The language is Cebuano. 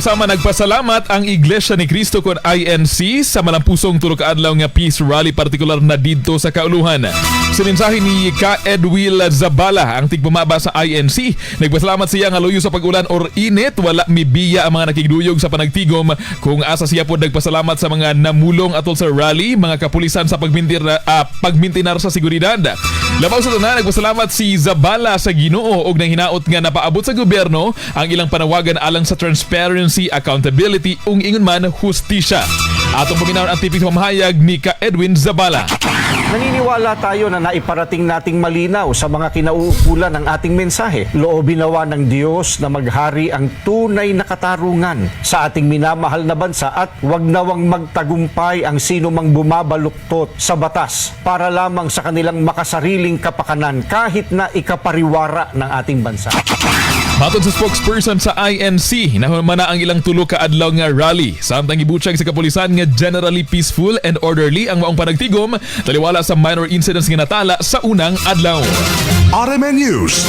Sama nagpasalamat ang Iglesia ni Cristo kon INC sa malampusong tulo ka adlaw nga peace rally, partikular na didto sa Kauluhan. Sa mensahe ni Ka Edwil Zabala, ang tigpumaba sa INC, nagpasalamat siya nga luyo sa pag-ulan or init, wala mibiya ang mga nakigduyog sa panagtigom, kung asa siya po nagpasalamat sa mga namulong atol sa rally, mga kapulisan sa pagmintinar sa seguridad. Labaw sa tanan, nagpasalamat si Zabala sa Ginoo og nang hinaot nga napaabot sa gobyerno ang ilang panawagan alang sa transparency, accountability ug ingon man hustisya. Atong paminawon ang tipik sa pamahayag ni Ka Edwin Zabala. Naniniwala tayo na naiparating nating malinaw sa mga kinauukulan ng ating mensahe. Loobin nawa ng Diyos na maghari ang tunay na katarungan sa ating minamahal na bansa at wag nawang magtagumpay ang sino mang bumabaluktot sa batas para lamang sa kanilang makasariling kapakanan kahit na ikapariwara ng ating bansa. Matod sa spokesperson sa INC, nahuman na ang ilang tulo ka adlaw nga rally. Samtang gibutyag sa kapulisan nga generally peaceful and orderly ang maong panagtigom, taliwala sa minor incidents nga natala sa unang adlaw. RMN News.